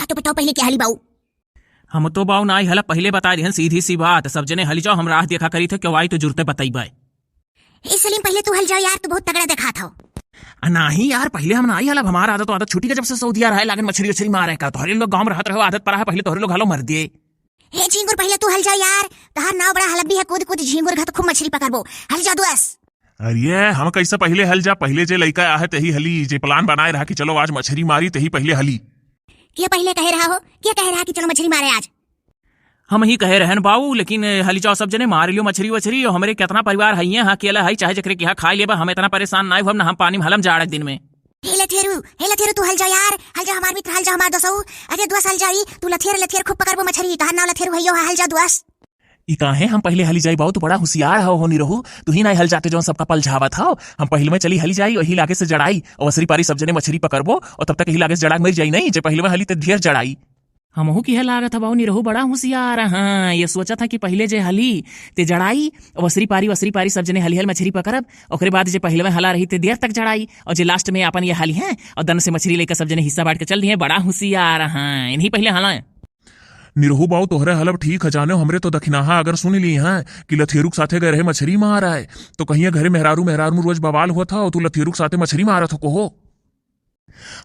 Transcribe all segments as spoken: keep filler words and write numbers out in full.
तो बताओ पहिले के हली बाऊ? हम तो बाऊ नाई हला, पहिले बताइ दिहन सीधी सी बात, सब जने हली जाओ, हम राह देखा करी थे, केहू आई तो जुरते बतइबे। ए सलीम, पहिले तू हल जाओ यार, तू बहुत तगड़ा देखात हो। आ नाही यार, पहिले हम नाई हला, अब हमार आदत, आदत छूटी के जब से सऊदिया रहे लागन मछरी उछरी मारे का, तोहरे लोग गाँव में रहत रहो, आदत परा है, पहिले तोहरे लोग हलो मर दिए। हे झींगुर, पहिले तू हल जाओ यार, तोहार नाव बड़ा हलब्बी है, कूद कूद झींगुर घत खूब मछरी पकड़बो, हल जाओ दुआस। अरे हम कैसे पहिले हल जा, पहिले जे लइका आहे तेही हली, जे plan बनाए रहा कि चलो आज मछरी मारी तेही पहिले हली। के पहिले कहे रहा हो, के कहे रहा कि चलो मछरी मारे आज? हम ही कहे रहन बाऊ, लेकिन हली जाओ सब जने मार लियो मछरी वछरी, और हमरे कितना परिवार है यहाँ, अकेला है, चाहे जकरे के यहाँ खाए लेबा, हम इतना परेशान नाई हुआ, ना हम पानी में हलम जाड़क दिन में। हे लथेरू, हे लथेरू, तू हल जा यार, हल जा हमार मित्र, हल जा हमार दोसऊ। अरे दुआस हल जाई, तू लथेर, लथेर खूब पकड़बो मछरी, तोहार नाव लथेरू है यो, हल जा दुआस। ई काहे हम पहिले हली जाई बाऊ, तू बड़ा हुसियार हव हो निरहू, तू ही नाई हल जाते जौन सबका पलझावत हव। हम पहिले में चली हली जाई, वही लागे से जड़ाई, और असरी पारी सब जने मछरी पकड़बो, और तब तक यही लागे से जड़ाक मर जाई नहीं, जे पहिले में हली ते ढेर जड़ाई। हमहू की है लागत है बाऊ निरहू बड़ा हुसियार, हाँ, ये सोचत है कि पहिले जे हली ते जड़ाई, और असरी पारी, असरी पारी सब जने हली हल मछरी पकड़ब, ओकरे बाद जे पहिले में हला रही ते देर तक जड़ाई, और जे last में अपन ये हली हैं, और दन से मछरी लेकर सब जने हिस्सा बांट के चल दिए, बड़ा हुसियार, हाँ, इन्हीं पहिले हला। निरहू बाऊ तोहरे हलब ठीक है, जाने हमरे तो दखिनाहा अगर सुन ली हैं कि लथेरू के साथे गए रहे मछरी मार आए, तो कहिए घरे मेहरारू मेहरारू में रोज बवाल होत हो, तू लथेरू के साथे मछरी मारत हो कहो।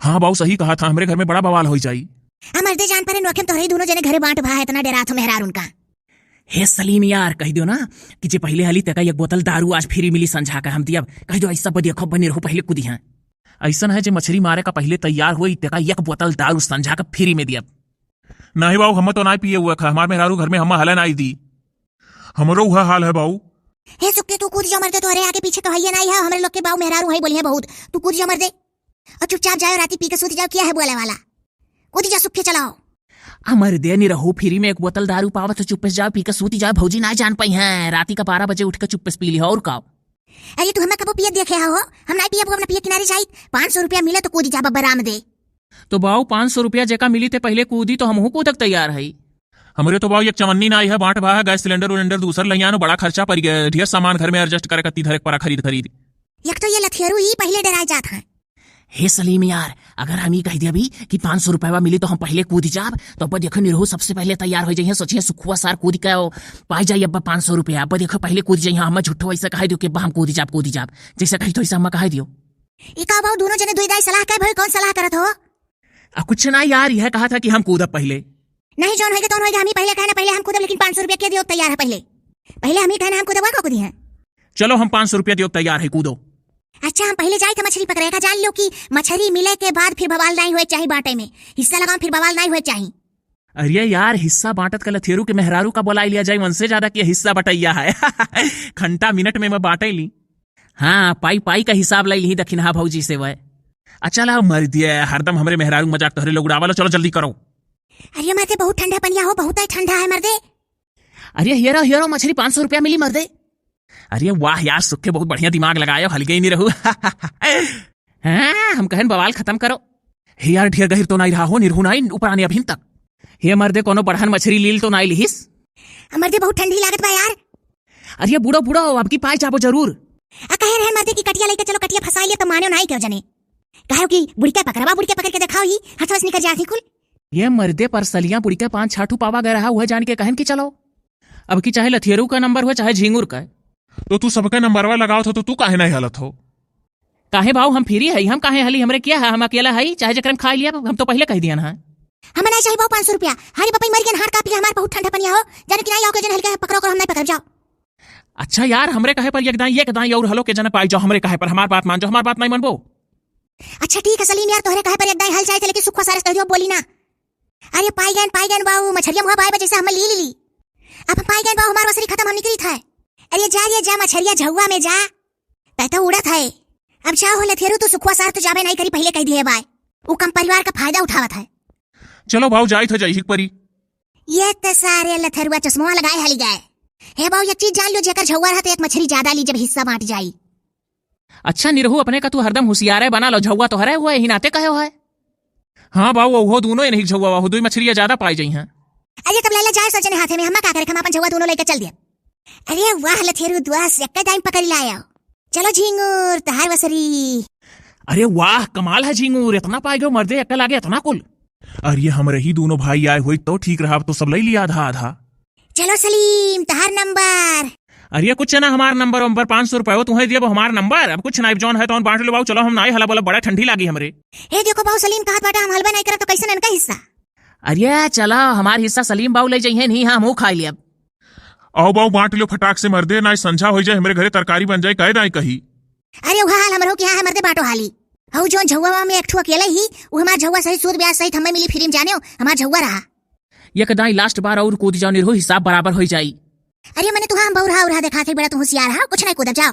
हाँ बाऊ सही कहा था, हमरे घर में बड़ा बवाल हो जाई। हम मर्दे जान परे नोखे में तोहरे दोनों जने घरे बांट भा है, इतना डेरात हो मेहरारू उनका। हे सलीम यार, कह दियो ना कि जे पहिले हली तेका एक बोतल दारू आज free मिली संझा का हम दियब। कह दियो ऐसा बदिया खूब निरहू पहिले कूदी हैं। ऐसन है जे मछरी मारे का पहिले तैयार होई तेका एक बोतल दारू संझा का free में दियब। नाही बाऊ, हम तो नाही पिए हुए खा, हमार मेहरारू घर में हम हला नाही दी। हमरो उहे हाल है बाऊ। हे सुक्के, तू कूद जा मर्दे, तोहरे आगे पीछे तो हइये नाही है, हमरे लोग के बाऊ मेहरारू है बोली है बहुत, तू कूद जा मर्दे। और चुपचाप जाओ, राती पी के सूत जाओ, क्या है बोले वाला, कूद जा सुक्के, चलाओ। आ मर्दे निरहू, free में एक बोतल दारू पावत हो, चुप्पे से जाओ, पी के सूती जाओ, भौजी ना जान पाई हैं, राती का बारह बजे उठ के चुप्पे से पी ली हो, और का। अरे तू हमें कबो पियत देखे हो? हम नाई पियब, हम ना पिए किनारे जाई। पाँच सौ रुपया मिले तो कूदी जाब बराम दे। तो बाऊ, पाँच सौ रुपया जेका मिली ते पहिले कूदी, तो हमहू कूदक तैयार हई। हमरे तो बाऊ एक चवन्नी नाई है, बांट भा है, गैस सिलेंडर उलेंडर दूसर ले आनो, बड़ा खर्चा पड़ गया, ढेर सामान घर में adjust करे कत्ती धरे के पड़ा खरीद खरीद। एक तो ये लथेरू ही पहिले डराए जात हैं। हे सलीम यार, अगर हम ई कह दिया भी कि पाँच सौ रुपया मिली तो हम पहिले कूदी जाब, तो अब्बा देखो निरहू सबसे पहिले तैयार हो जाइए, सोचिए सुखुआ सार कूद के आओ, पाई जाई अब्बा पाँच सौ रुपया, अब्बा देखो पहिले कूद जाइए, हम झूठो ऐसा कह दियो कि अब्बा हम कूदी जाब, कूदी जाब, जैसे कही तो ऐसा हम कह दियो। ई का बाऊ, दोनों जने दुई दाई सलाह के भई, कौन सलाह करत हो? आ, कुछ ना यार, यह कहा था कि हम कूदब पहिले। नहीं, जौन होइगा तौन होइगा, हम ही पहिले कहे ना, पहिले हम कूदब, लेकिन पाँच सौ रुपया के दियो तैयार है पहिले। पहिले हम ही कहे ना, हम कूदब, का कूदी हैं? चलो, हम पाँच सौ रुपया दियो तैयार है, कूदो। अच्छा, हम पहिले जाई थे मछरी पकड़े का, जान लो कि मछरी मिले के बाद फिर बवाल नहीं हुए चाही बांटे में, हिस्सा लगाओ फिर बवाल नहीं हुए चाही। अरे यार, हिस्सा बांटत का लथेरू के मेहरारू का बोलाई लिया जाए, उनसे ज्यादा के हिस्सा बटैया है। घंटा मिनट में मैं बांटे ली। हाँ, पाई पाई का हिसाब लाई ली दखिनहा भौजी से वह। अच्छा ला मर दिया, हरदम हमरे मेहरारू मजाक तोहरे लोग उड़ावा लो, चलो जल्दी करो। अरे मर्दे, बहुत ठंडा पनिया हो, बहुत ही ठंडा है मर्दे। अरे हेरो, हेरो, मछरी पाँच सौ रुपया मिली मर्दे। अरे वाह यार, सुक्के बहुत बढ़िया दिमाग लगायो, हल गई नहीं रहू। हाँ, हम कहन बवाल खत्म करो। हे यार, ढेर गहिर तो नहीं रहा हो, निरहू नहीं, ऊपर आने अभिन तक। हे मर्दे, कोनो बड़हन मछरी लील तो नहीं लिहिस? मर्दे, बहुत ठंडी लागत बा यार। अरे बूढ़ो, बूढ़ो, अब की पाए जाबो जरूर। आ कहे रहे मर्दे की कटिया लेके चलो, कटिया फंसा लिया, तो माने नहीं क्यों जने। कहो कि बुढ़िया पकड़वा, बुढ़िया पकड़ के दिखाओ, ही हथवा से निकल जाती कुल। ये मर्दे, परसलियां बुढ़िया पाँच छाठू पावा गए रहा, वह जान के कहन कि चलो। अब की चाहे लथेरू का नंबर हुआ, चाहे झींगुर का। तो तू सबके नंबरवा लगाओ थो, तो तू काहे नहीं हलत हो? काहे बाऊ, हम free हई, हम काहे हली, हमरे क्या है, हम अकेला हई, चाहे जकरम खा लिया, हम तो पहिले कह दिया ना। हम नहीं चाही बाऊ पाँच सौ रुपया, हरी पपई मर गन हार कापी, हमार बहुत ठंडा पनिया हो, जाने कि नहीं आओ के जन हल्का पकड़ो करो, हम नहीं पकड़ जाओ। अच्छा यार, हमरे कहे पर एक दाई, एक दाई और हलो के जन पाई जाओ, हमरे कहे पर हमार बात मान जाओ, हमार बात नहीं मानबो। अच्छा ठीक है सलीम यार, तोहरे कहे पर एक दाई हल जाए थे, लेकिन सुखवा सारस कह दियो, बोली ना। अरे पाई गन, पाई गन बाऊ, मछरिया मुहा बाय बजे से हम ली ली ली। अब पाई गन बाऊ, हमार वसरी खत्म, हम निकली था। अरे जा रे जा, मछरिया झउआ में जा, तै तो उड़त है। अब जा हो लथेरू, तू सुखवा सार तो जाबे नहीं करी, पहिले कह दिए बाय। उ कम परिवार का फायदा उठावत है। चलो बाऊ, जाई तो जाई हिक परी। ये तो सारे लथेरुआ चश्मा लगाए हली गए। हे बाऊ, एक चीज जान लो, जेकर झउआ रहा तो एक मछरी ज्यादा ली, जब हिस्सा बांट जाई। अच्छा निरहू, अपने का तू हरदम हुसियारे बना लो, झउआ तो हरे हुआ यही नाते कहे हुआ है। हाँ बाऊ, वो दोनों इन्हीं झउआ, वो दो मछरिया ज्यादा पाई जाई हैं। अरे तब लैला जाए सजने हाथे में, हम का करे, हम अपन झउआ दोनों लेके चल दिया। अरे वाह लथेरू दुआस, एक दाई में पकड़ लाया। चलो झींगुर, तहार वसरी। अरे वाह, कमाल है झींगुर, इतना पाई गयो मर्दे, एक लागे इतना कुल। अरे, हमरे ही दूनो भाई आए होई तो ठीक रहा, अब तो सब लइ लिया आधा आधा। चलो सलीम, तहार नंबर। अरे, कुछ ना, हमार नंबर वंबर, पाँच सौ रुपये हो, तुम्हें दिया वो हमार नंबर। अब कुछ ना, जौन है तौन बांट लो बाऊ, चलो हम नाई हला बोला, बड़ा ठंडी लागी हमरे। हे देखो बाऊ, सलीम कहत बाटा हम हलवा नाई करब तो कैसे ननका हिस्सा? अरे चलो, हमार हिस्सा सलीम बाऊ लइ जइहें, नहीं हाँ, हमहू खाई लेब। आओ बाऊ, बांट लो फटाक से मर्दे, नाई संझा होइ जाए, हमरे घरे तरकारी बन जाए, कहे नाई कही। अरे उहा हाल हमरो के यहाँ है मर्दे, बांटो हाली। हऊ जौन झउआ में एक ठो अकेले ही, उ हमार झउआ सहित सूद ब्याज सहित हमें मिली फ्री में, जानेउ, हमार झउआ रहा। एक दाई लास्ट बार और कूद जाओ, निरहू हिसाब बराबर होइ जाई। अरे मने तुहा हम बउरहा उरहा देखात है, बड़ा तू होशियार हा, कुछ नहीं कूदब, जाओ।